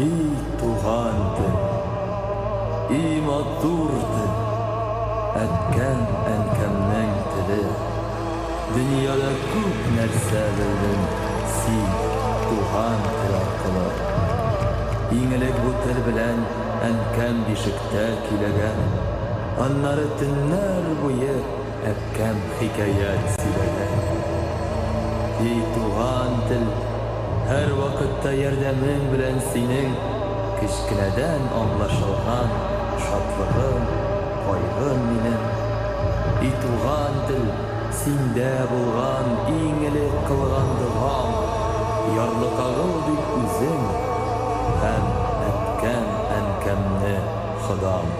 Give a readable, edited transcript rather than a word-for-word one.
И туган тел, и матур тел, Әткәм, әнкәмнең теле. Дөньяда күп нәрсә белдем Син, туган тел аркылы. Иң элек бу тел белән Әнкәм бишектә көйләгән. Аннары төннәр буе Әбкәм хикәят сөйләгән. И туган тел, һәрвакытта ярдәмең белән синең Кечкенәдән аңлашылган шатлыгым, кайгым минем. И туган тел, синдә булган иң элек кылган догам, Ярлыкагыл дип үзең һәм әткәм-әнкәмне, Ходам.